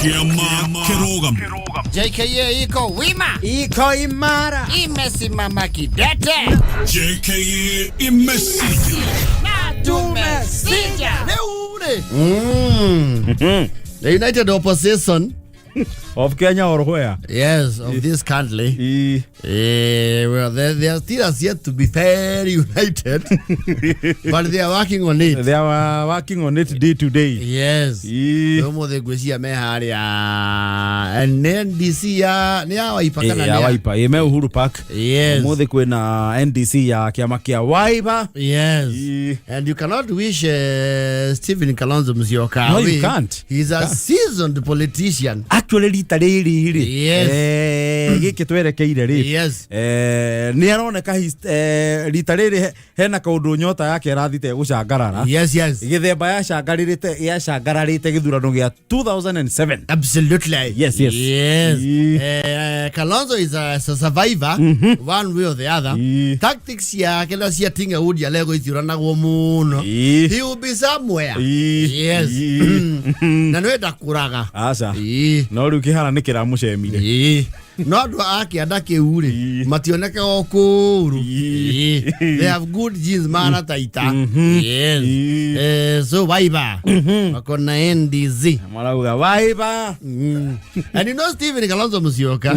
Kĩama kĩrũgamu. JKA iko wima, Iko imara. Imesimama kidete. JKA imesija. Na tumesija. Rĩu-rĩ. The United Opposition Of Kenya or where? Yes, of this country. E. Well, they are still as yet to be very united, but they are working on it. They are working on it day to day. Yes. E. Ũmũthĩ ngwĩciria me harĩa NDC ya nĩ ya Wiper kana Ya nĩ ya Wiper. Ĩ me Uhuru Park. Yes. Ũmũthĩ kwĩna NDC ya kĩama kĩa Wiper. Yes. E. And you cannot wish Stephen Kalonzo Musyoka. No, you can't. He's a seasoned politician. Actually rita rĩrĩ rĩ. Yes. Gĩkĩ twerekeire rĩ. Yes. Nĩ aroneka rita rĩrĩ hena kaũndũ nyota yake ĩrathite gũcangarara. Yes. Gĩthemba yacangararĩte gĩthurano gĩa 2007. Absolutely. Yes. Yes. Yee. Kalonzo is a survivor, one way or the other. Yee. Tactics yake na cia Tinga Wood alego itiuranagwo muno. Yee. He will be somewhere. Yee. Yes. Yee. Na nĩ ndakũraga. Aca. Yee. No rĩu kĩhara nĩ kĩramũcemire. Yee. No andũ a kĩanda kĩu rĩ Yee. mationeke o kũũru. Yee. Yee. They have good genes mana taita. Yes. Yee. So Wiper wako na NDC. Marauga Wiper. And you know Stephen Kalonzo Musyoka,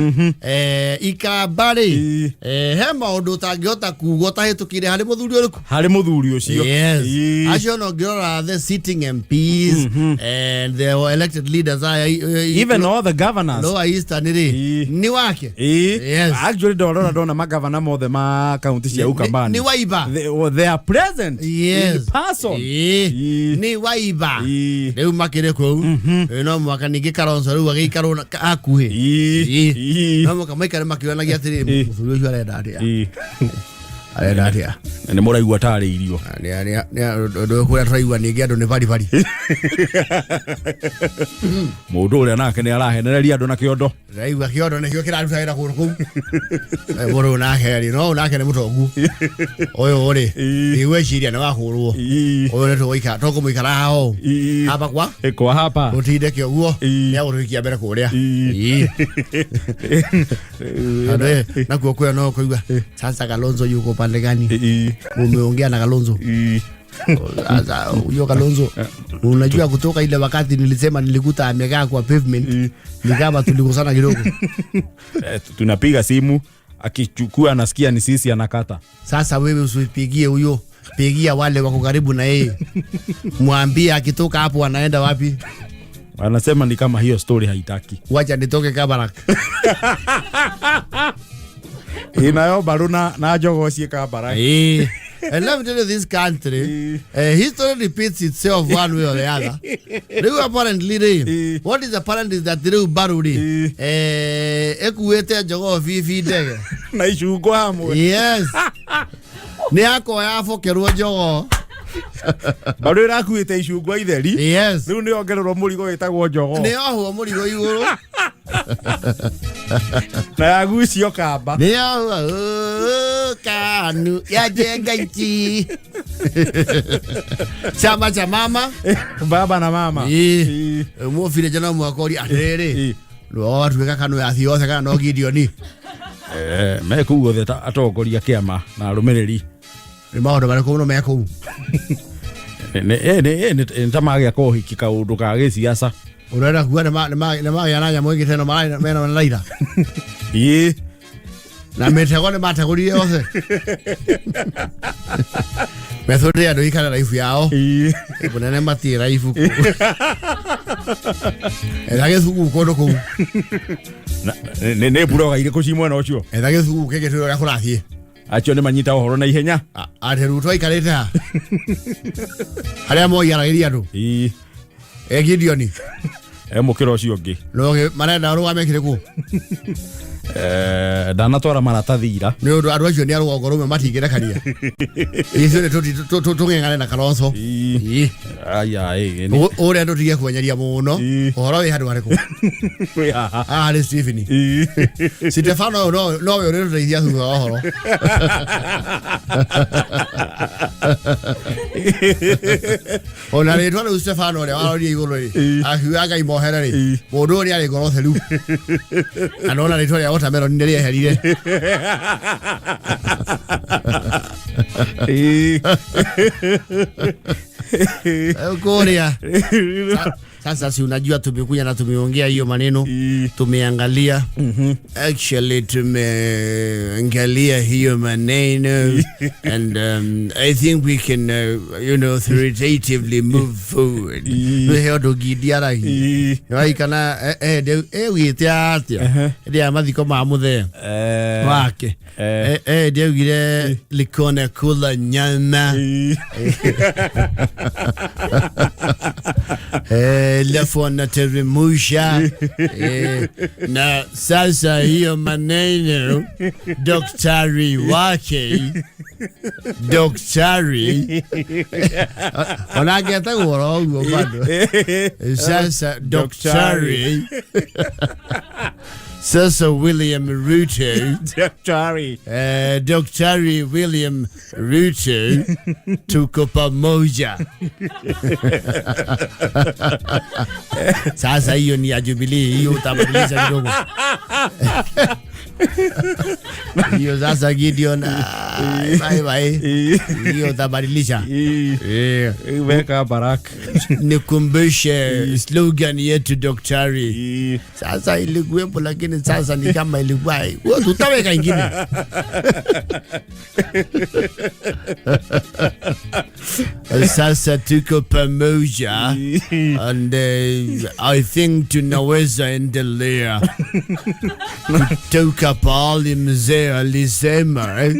ikamba rĩ, Ii. he maũndũ ũtangĩhota kuga ũtahĩtũkĩire harĩ mũthuri ũrĩkũ. Harĩ mũthuri ũcio. Yes. Ii. Acio no ngĩrora the sitting MPs and the elected leaders aya Even all the governors. Lower Eastern rĩ, Ii. nĩ wake. Ii. Yes. Actually ndorora ndona magavana mothe ma kaunti cia Ukambani. Nĩ Wiper. Well, they are present in person. Ii. Ii. Nĩ Wiper. Ii. Rĩu makĩrĩ kũu. No mwaka ningĩ Kalonzo rĩu agĩikarwo hakuhĩ. Ii. Ii. Ii. No mwaka maikare makĩonagia atĩrĩ, Ii. mũthuri ũcio arenda atĩa? Ii. Arenda atĩa? Nĩ mũraigua tarĩ irio. Ũndũ kũrĩa tũraigua ningĩ andũ nĩ baribari. Mũndũ ũrĩa nake nĩ arahenereria andũ na kĩondo. Ndĩraigua kĩondo nĩkĩo kĩraruta wĩra kũndũ kũu. Mũndũ ũyũ nake rĩ, no ũyũ nake nĩ mũtongu ũyũ rĩ. Ii. Ndigwĩciria nĩ wahũrwo. Ii. Ũyũ nĩ tũgũikara tũkũmũikara haha ũũ. Ii. Hapa kwa Kwa hapa. tũtinde ũguo. Ii. Nĩ agũtũikia mbere kũrĩa. Ii. Ii. Andũ, nakuo kwĩyo no kũigua sasa Kalonzo yuko pande gani? Ii. Umeongea na Kalonzo? Ii. Sasa huyo Kalonzo, unajua kutoka ile wakati nilisema nilikuta amekaa kwa pavement, ni kama tulikosana kidogo. Tunapiga simu, akichukua anasikia ni sisi, anakata. Sasa wewe usipigie huyo, pigia wale wako karibu na yeye, mwambie akitoka hapo anaenda wapi. Anasema ni kama hiyo story haitaki. Wacha nitoke Kabarak. Ĩ nayo mbaru na njogoo ciĩ Kambara. And let me tell you, this country, history repeats itself one way or the other. Rĩu apparently rĩ, what is apparent is that rĩu mbaru rĩ, ĩkuĩte njogoo bibi ndege. Na icungwa hamwe. Yes. Nĩ akoya abokerwo njogoo. Mbaru ĩrakuĩte icungwa itheri. Yes. Rĩu nĩ ongererwo mũrigo wĩtagwo njogoo. Nĩ ohwo mũrigo igũrũ. Na yagucio kamba. Nĩ ohwo, oh, KANU yajenga nchi. Chama cha mama. Baba na mama. Ĩĩ. Ĩĩ. Mũbire jana mwakori atĩrĩrĩ. Ĩĩ. Rũa watuĩka kanu yathi yothe kana no Gideon. Me kũu othe ta atongoria kĩama na arũmĩrĩri. Nĩ maũndũ marĩkũ mũno me kũu? Nĩ ta magĩa kohiki kaũndũ ka gĩciaca. Ũrenda kuga nĩ magĩa na nyamũ ĩngĩ teno mena na Raila? Ĩĩ. Na mĩtego nĩ mategũrire yothe. Methũrire andũ ikare raibu yao. Ĩĩ. Kũnene matirĩ raibu kũu. Etha gĩcuku kũndũ kũu. Nĩ mburoga irĩkũ ci mwena ũcio? Etha gĩcuku kĩngĩ twĩre ũrĩa kũrathiĩ. Acio nĩ manyita ũhoro na ihenya. Atĩ Ruto aikarĩte ha harĩa Moi aragĩria andũ. Ĩĩ. E Gideon. E mũkĩra ũcio ũngĩ. No marenda rũgame kĩrĩkũ? Ndanatwara maratathi ira. Nĩ ũndũ andũ acio nĩ a rũgongo rũmwe matingĩrekania, ithuĩ nĩ tũng'eng'ane na Kalonzo. Ĩ. Aya ĩ. Ũrĩa ndũtige kwenyeria mũno. Ũhoro wĩ handũ harĩkũ? Wĩ haha. Haha nĩ Stephen. Stefano ũyũ nowe ũrĩtũteithia thutha wa ũhoro. Ona rĩtwa rĩu Stefano ũrĩa waroria igũrũ rĩ, akiuga Ngai mohere rĩ, mũndũ ũyũ nĩ arĩ ngoro theru, na nona rĩtwa rĩa watermelon nĩ rĩeherire. Kũrĩa sasa, si unajua tumekuja na tumeongea hiyo maneno, tumeangalia, actually tumeangalia hiyo maneno and I think we can authoritatively move forward. Nĩ ũndũ ngindiaragia waikana ĩgwĩte atĩa rĩa ya mathiko ma mũthee wake, ndiaugire likona kula nyama, alafu anateremusha, na sasa hiyo maneno daktari wake, daktari onake etagwo oro ũguo bado, sasa daktari, sasa William Ruto. Daktari. Daktari William Ruto, tuko pamoja. Sasa hiyo ni ya Jubilee, hiyo utabadilisha kidogo. Hiyo sasa Gideon, ah, bye bye. Hiyo utabadilisha. Weka baraka. Nikumbushe slogan yetu, daktari. Sasa ilikuwepo, lakini sasa ni kama ilikuwa wewe, tutaweka ingine. Sasa tuko pamoja and I think tunaweza endelea kutoka pahali mzee alisema,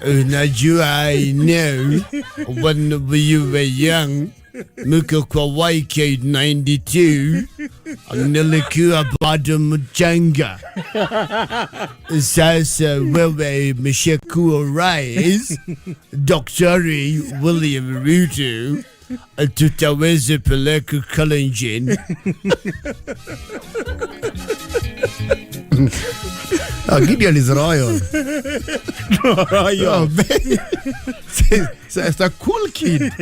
unajua, I know when we were young, mko kwa YK92, nilikuwa bado mchanga. Sasa wewe umeshakuwa rais, Daktari William Ruto, tutaweza peleka Kalenjin. Oh, Gideon is royal. Royal. Oh, man. It's a cool kid.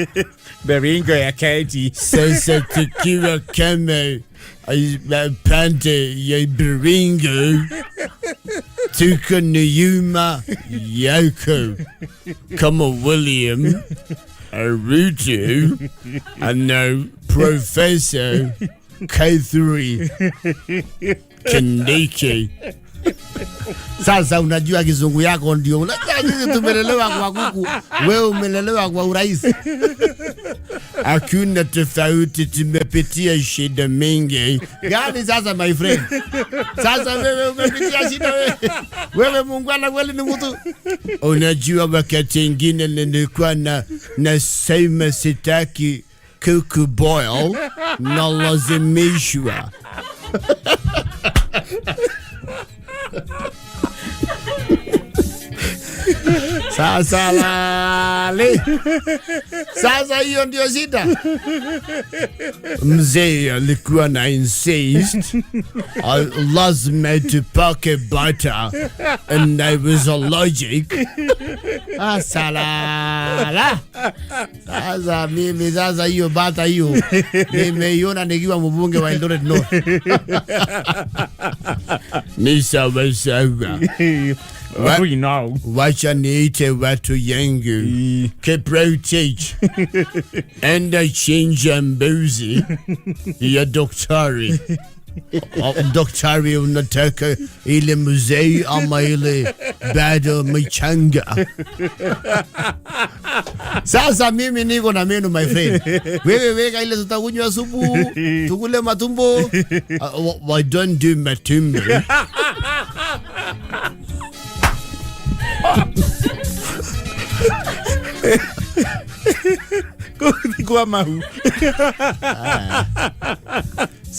Baringo ya County. Sasa tukiwa kama pande ya Baringo, tuko nyuma yako kama William Ruto and Professor K3 Kindiki. Sasa unajua kizungu yako ndio unajua sisi tumelelewa kwa kuku, wewe umelelewa kwa urais. Hakuna tofauti, tumepitia shida mingi. Gani sasa, my friend? Sasa wewe umepitia shida wewe. Wewe muungwana kweli ni mtu. Unajua wakati ingine nilikuwa na nasema sitaki kuku boil, nalazimishwa. Sasa lale. Sasa hiyo ndio shida. Mzee alikuwa na insist lazima tupake butter and I was allergic. Sasa lala. Sasa mimi sasa hiyo butter hiyo nimeiona nikiwa mbunge wa Eldoret North. Ni sawa sawa. We know. Wacha niite watu yangu. Kiprotich, enda chinja mbuzi ya daktari. Oh, daktari, unataka ile mzee ama ile bado mchanga? Sasa mimi niko na menu, my friend. Wewe weka ile tutakunywa supu, tukule matumbo. I don't do matumbo. Kwa mahu.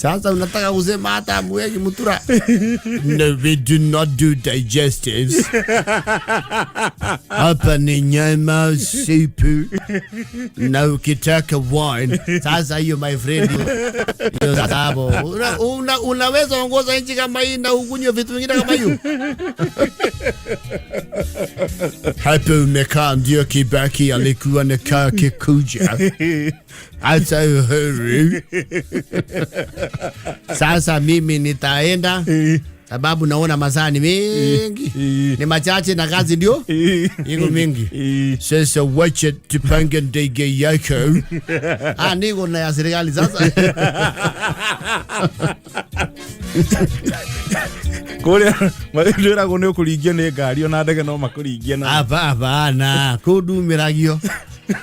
Sasa unataka kusema hata hamweki mutura? No, we do not do digestives. Hapa ni nyama, supu na ukitaka wine. Sasa hiyo, my friend, hiyo sababu unaweza ongoza nchi kama hii na ukunywe vitu vingine kama hiyo? Hapa umekaa ndio Kibaki alikuwa nakaa kikuja hata Uhuru. Sasa mimi nitaenda sababu naona masaa ni mengi, ni machache na kazi ndio iko mingi. Sasa wacha tupange ndege yako. Ah, niko na ya serikali sasa. Kũrĩa ndwĩragwo nĩ ũkũringio nĩ ngari, ona ndege no makũringie na Hapa hapana, kũndumĩragio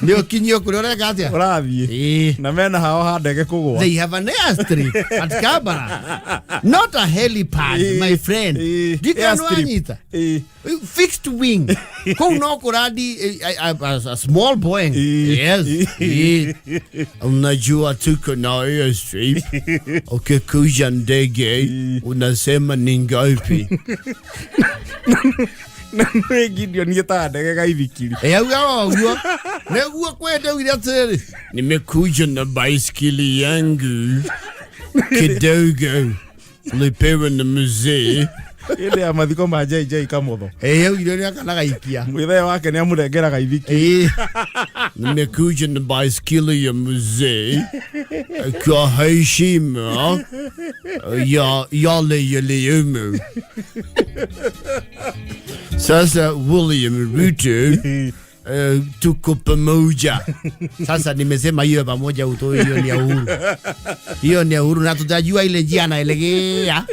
nĩ ũkinyio kũrĩa ũreka atĩa. Ũrathiĩ. Na mena hao ha ndege kũgũa. They have an airstrip at Kabarak, not a helipad, my friend. Ndikanwanyita. Fixed wing. Kũu no kũrandi a small Boeing. Yes. Unajua tuko na airstrip. Ukikuja ndege unasema ni ngapi? Na nĩ Gideon ĩtaga ndege gaithikiri. Auga ũguo nĩguo kwenda ugire atĩrĩrĩ, nimekuja na baiskeli yangu kidogo lipewa na mzee. Hĩndĩ ya mathiko ma JJ Kamotho. Augire nĩ akanagaikia. Mwĩthee wake nĩ amũnengera gaithikiri. Nimekuja na baiskeli ya mzee kwa heshima ya yale yaliyomo. Sasa William Ruto, tuko pamoja. Sasa nimesema hiyo pamoja utoi, hiyo ni ya Uhuru. Hiyo ni ya Uhuru na tutajua ile njia anaelekea.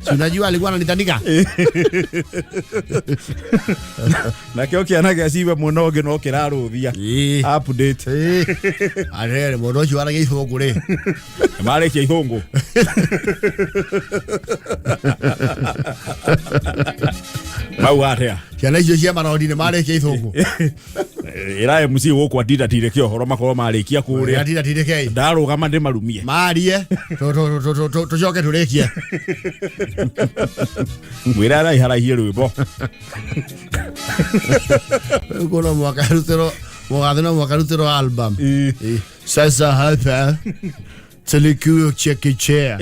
Si unajua alikuwa ananitandika? Nakĩo kĩana gĩa ciwe mwena ũngĩ no kĩrarũthia update. Arere mũndũ ũcio waragia ithũngũ rĩ. Marĩkia ithũngũ. Mau atĩa? Ciana icio cia marodi nĩ marĩkia ithũngũ. Ĩra MC gũkũ atindatirĩke ũhoro makorwo marĩkia kũrĩa. Atindatirĩkei. Ndarũgama ndĩmarumie. Marie tũcoke tũrĩkie. Mwĩre araiharaihie rwĩmbo. Rĩu no mwaka rutĩrwo mũgathe, no mwaka rutĩrwo album. Sasa hapa tulikuwa chekechea,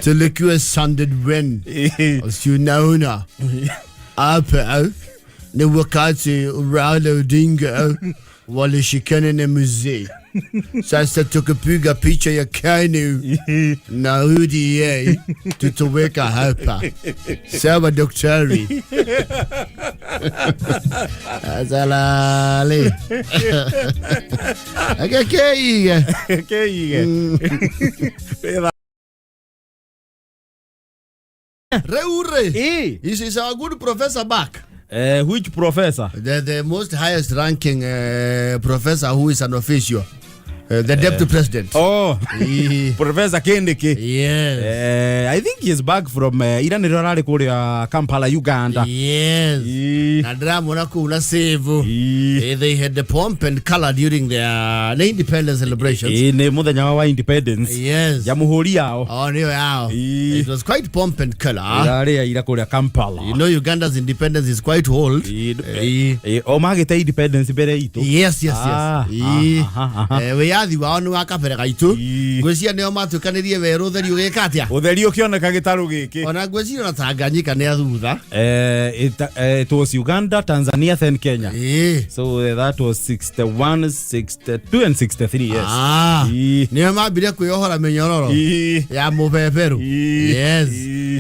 tulikuwa standard one. Si unaona hapa ni wakati Raila Odinga walishikana na mzee. Sasa tukapiga picha ya KANU na UDA, tutaweka hapa. Sawa daktari. Azalale. Akakeiga. Kĩige. Reure. Ĩ. Is our good professor back? Which professor? The most highest ranking professor who is an official. The deputy president. Oh, Professor Kindiki. Yes. I think he is back from ira nĩrĩo ararĩ kũrĩa Kampala, Uganda. Yes. Na ndĩramwona kũu na save. They had the pomp and color during their the independence celebrations. Ĩ, nĩ mũthenya wa independence. Yes. Jamhuri yao. Oh, nĩyo yao. It was quite pomp and color. Ĩrarĩ ya ira kũrĩa Kampala. You know Uganda's independence is quite old. O magĩte independence mbere itũ. Yes. Ah, aha, aha. Wĩyathi wao nĩ wa kabere gaitũ. Ngwĩciria nĩo matuĩkanĩrie werũ ũtheri ũgĩka atĩa? Ũtheri ũkĩoneka gĩtarũ gĩkĩ. Ona ngwĩciria ona Tanganyika nĩ a thutha. It was Uganda, Tanzania, then Kenya. So that was 61, 62 and 63, yes. Nĩo mambire kwĩyohora mĩnyororo ya mũbeberu. Yes.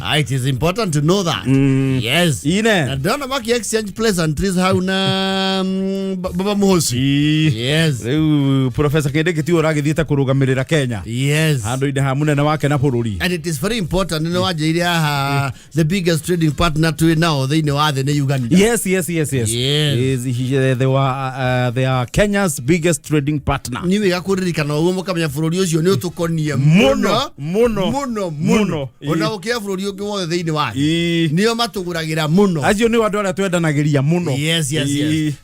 Ah, it is important to know that. Yes. Ine. Na ndĩrona maki exchange pleasantries hau na Baba Muhosi. Yes. Rĩu Professor Kindiki tiwe ũragĩthiĩte kũrũgamĩrĩra Kenya handũ-inĩ ha mũnene wake na bũrũri. And it is very important, nĩ wanjĩire haha the biggest trading partner twĩ nao thĩinĩ wa thĩ nĩ Uganda. Yes. Yes. They are Kenya's biggest trading partner. Nĩ wega kũririkana ũguo mũkamenya bũrũri ũcio nĩ ũtũkonie Mũno, mũno, mũno mũno. Ona gũkĩra bũrũri bũrũri ũngĩ wothe thĩinĩ wa thĩ. Nĩo matũgũragĩra mũno. Acio nĩ andũ arĩa twendanagĩria mũno. Yes.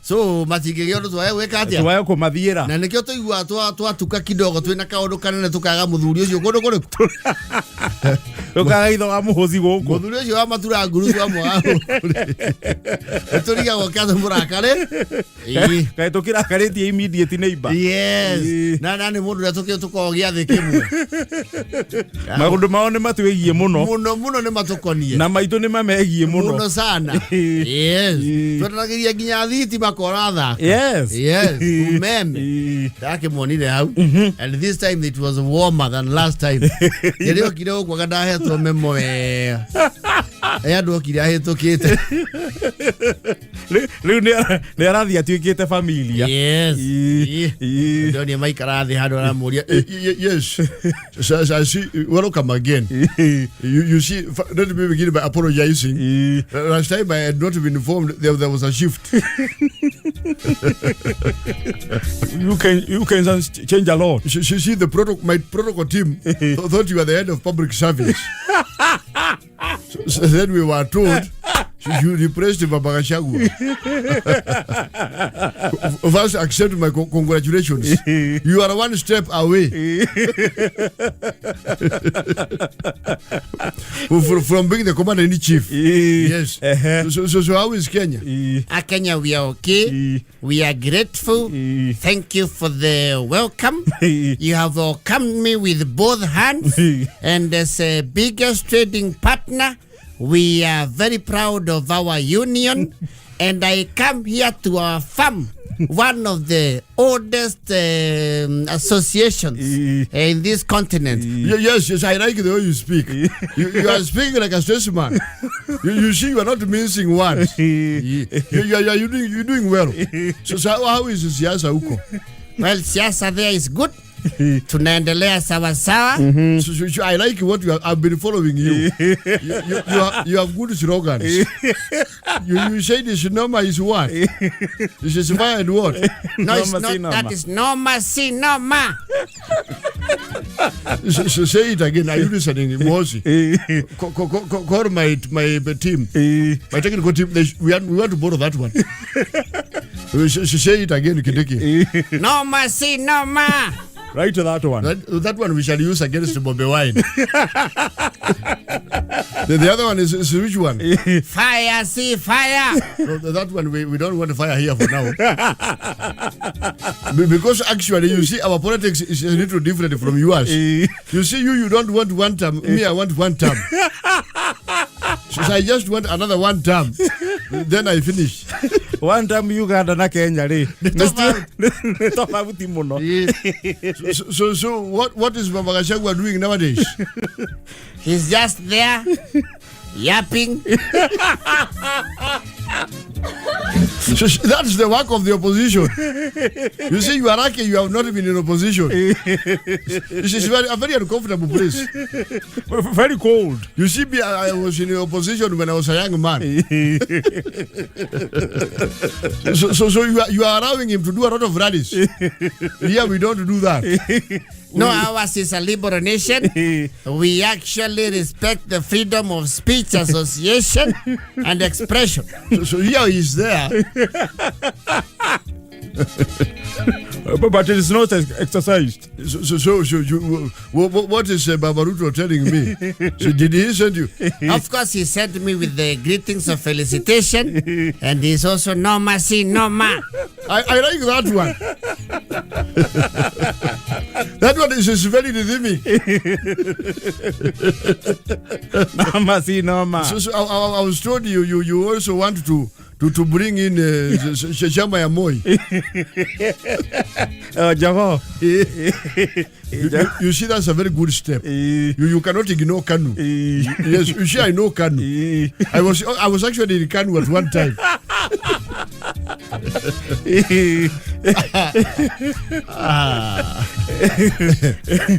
So matingĩgĩa ũndũ twae gwĩka atĩa? Twae kũmathiĩra. Na nĩkĩo tũiguaga twatuka kidogo twĩna kaũndũ kanene tũkaga mũthuri ũcio kũndũ kũrĩkũ? Tũkaga itho wa mũhũzi gũkũ. Mũthuri ũcio wa matura nguru twamwaga gũkũ. Tũrigagwo kĩatũ mũrakare. Kaĩ tũkĩrakarĩtie immediate neighbor. Yes. Na nĩ mũndũ ũrĩa tũkoragwo gĩathĩ kĩmwe. Maũndũ mao nĩ matwĩgiĩ mũno. Mũno mũno nĩ matũkonie. Na maitũ nĩ mamegiĩ mũno. Mũno sana. Yes. Twendanagĩria nginya thitima kora thaka. Yes. Yes. Umeme. Ndakĩmuonire hau. And this time it was warmer than last time. Rĩrĩa okire gũkũ anga ndahetwo memo wega. Andũ okire ahĩtũkĩte. Rĩu nĩ arathiĩ atuĩkĩte familia. Yes. Ndonire maikara thĩ handũ aramũria, Yes. So I see, welcome again. You see, let me begin by apologizing. Last time I had not been informed there was a shift. You can change a lot. You see, my protocol team thought you were the head of public service. So then we were told you replaced Baba Gachagua. First, accept my congratulations. You are one step away from being the commander in chief. Yes. So how is Kenya? Kenya, we are okay. We are grateful. Thank you for the welcome. You have welcomed me with both hands. And as a biggest trading partner, we are very proud of our union. And I come here to our farm, one of the oldest associations in this continent. Yes, I like the way you speak. You are speaking like a statesman. You see, you are not mincing words. You're doing well. So how is siasa huko? Well, siasa there is good. Tunaendelea sawa sawa. So I like what you have. I've been following you. You have good slogans. You say this Noma is what? This is fire and what? No, it's not. That is Noma si Noma. So say it again. Are you listening, Mosi? Call my team. My technical team. We want to borrow that one. Say it again, Kindiki. Noma si Noma. Right to that one. That one we shall use against Bobi Wine. The other one is which one? Fire, see fire. No, that one we don't want fire here for now. Because actually, you see, our politics is a little different from yours. You see, you don't want one term. Me, I want one term. So I just want another one term. Then I finish. One term Uganda na Kenya ri. Tofauti muno. So what is Baba Gachagua doing nowadays? He's just there yapping. So that's the work of the opposition. You see, you are lucky you have not been in opposition. This is a very uncomfortable place. Very cold. You see, me, I was in the opposition when I was a young man. So you are allowing him to do a lot of rallies. Here we don't do that. No, ours is a liberal nation. We actually respect the freedom of speech, association, and expression. So here he's there. But it is not exercised. So what is Baba Ruto telling me? So did he send you? Of course, he sent me with the greetings of felicitation, and he's also Noma si Noma. I like that one. That one is very rhythmic. Noma si Noma. So I was told you also want to bring in Chama ya Moi. Jago. You see, that's a very good step. You cannot ignore Kanu. Yes, you see, I know Kanu. I was actually in Kanu at one time.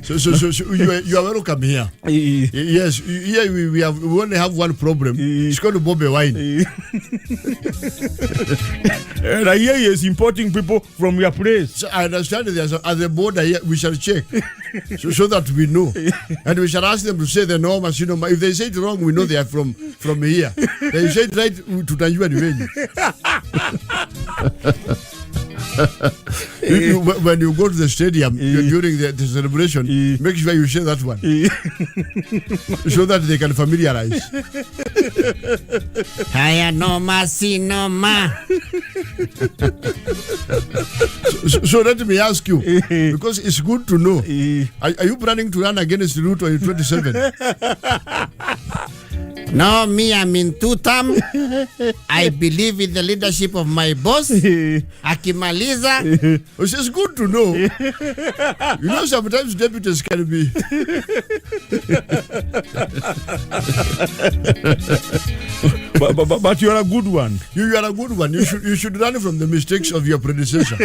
So you are welcome here. Yes, here we only have one problem. It's called Bobi Wine. And I hear he is importing people from your place. So I understand there's at the border here, we shall check so that we know. And we shall ask them to say the noma, si noma. If they say it wrong, we know they are from here. They say it right, tutajua ni wenyu. When you go to the stadium during the celebration, make sure you share that one so that they can familiarize. Haya noma si noma. So let me ask you, because it's good to know. Are you planning to run against Ruto in 27? No, me, I'm in two term. I believe in the leadership of my boss. Akimaliza. It's good to know. You know, sometimes deputies can be. But you're a good one. You are a good one. You should learn from the mistakes of your predecessor.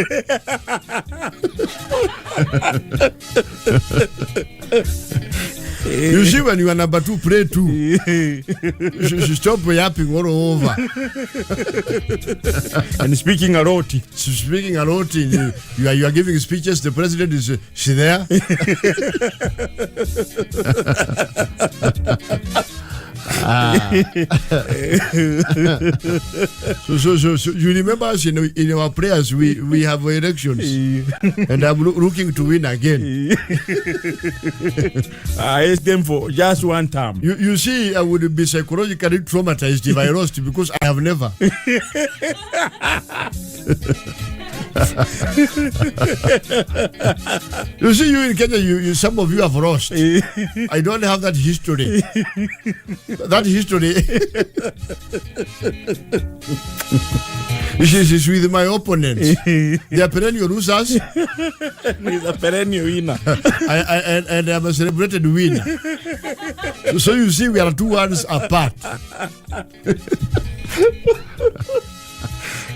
You see, when you are number two, pray too. You should stop yapping all over. And speaking a lot. Speaking a lot, you are giving speeches. The president is she there? So you remember us in our prayers, we have elections, and I'm looking to win again. I asked them for just one term. You see, I would be psychologically traumatized if I lost, because I have never. You see, you in Kenya, you some of you have lost. I don't have that history. That history is with my opponents. They are perennial losers. He's a perennial winner. And I'm a celebrated winner. So you see, we are 2 worlds apart.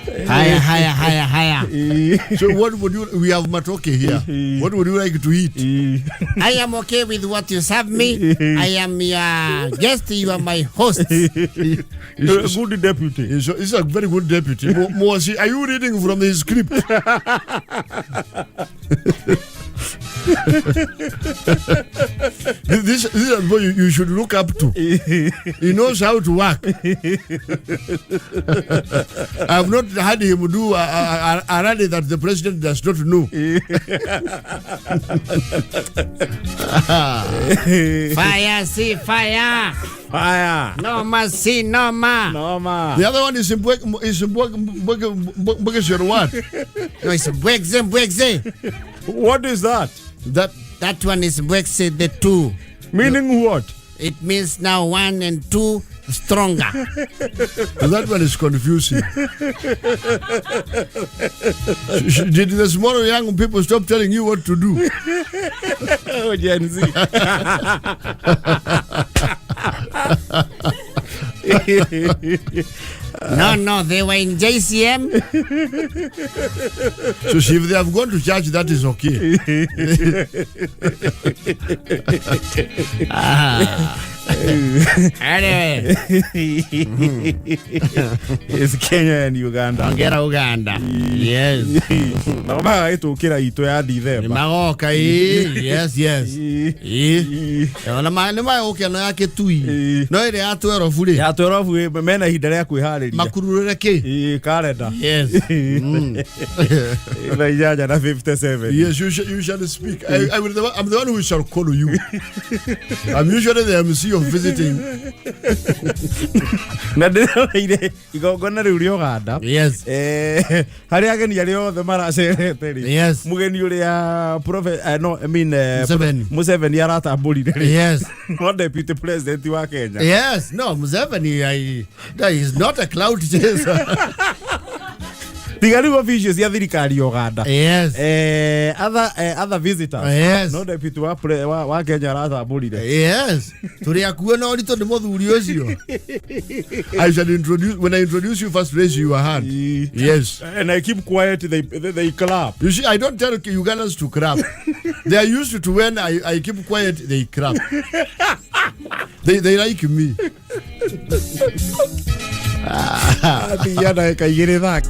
Higher, higher, higher, higher. So what would you... We have matoke here. What would you like to eat? I am okay with what you serve me. I am your guest. You are my host. You're a good deputy. He's a very good deputy. Mosi, are you reading from the script? This is what you should look up to. He knows how to work. I have not had him do a rally that the president does not know. Fire, see fire. Fire. Noma, see noma. Noma. The other one is what? No, it's Mbwekze, Mbwekze. What is that? That one is Mbwekze the 2. Meaning what? It means now 1 and 2 stronger. That one is confusing. Did the small young people stop telling you what to do? Oh, Gen Z. No, they were in JCM. So if they have gone to church, that is okay. Anyway. It's Kenya and Uganda. Ongera Uganda. Yes. Na magagĩtũkĩra itũ ya Dithemba. Magoka, yes, yes. Ona nĩ magũka ĩno ya Kitui. No ĩrĩa ya 12 rĩ. Ya 12 mena ihinda rĩa kwĩharĩria. Makururĩre kĩ? Kalenda. Yes. Thaa 8:57. Yes, you shall speak. I'm the one who shall call you. I'm usually the MC of visiting. Na ndĩroreire igongona rĩu rĩa Uganda. Yes. Harĩa ageni arĩa othe maracerete rĩ. Yes. Mũgeni ũrĩa Museveni. Museveni aratambũrire rĩ. Yes. No deputy president wa Kenya. Yes. No, Museveni is not a cloud chaser. Tiga rĩu officials ya thirikari ya Uganda. Yes. Other visitors. Yes. No deputy wa Kenya aratambũrire. Yes. Tũrĩ akuo na ũritũ nĩ mũthuri ũcio. I shall introduce, when I introduce you, first raise your hand. Yes. And I keep quiet, they clap. You see, I don't tell Ugandans to clap. They are used to when I keep quiet, they clap. They like me. Atigia ndagĩka igĩrĩ thaka.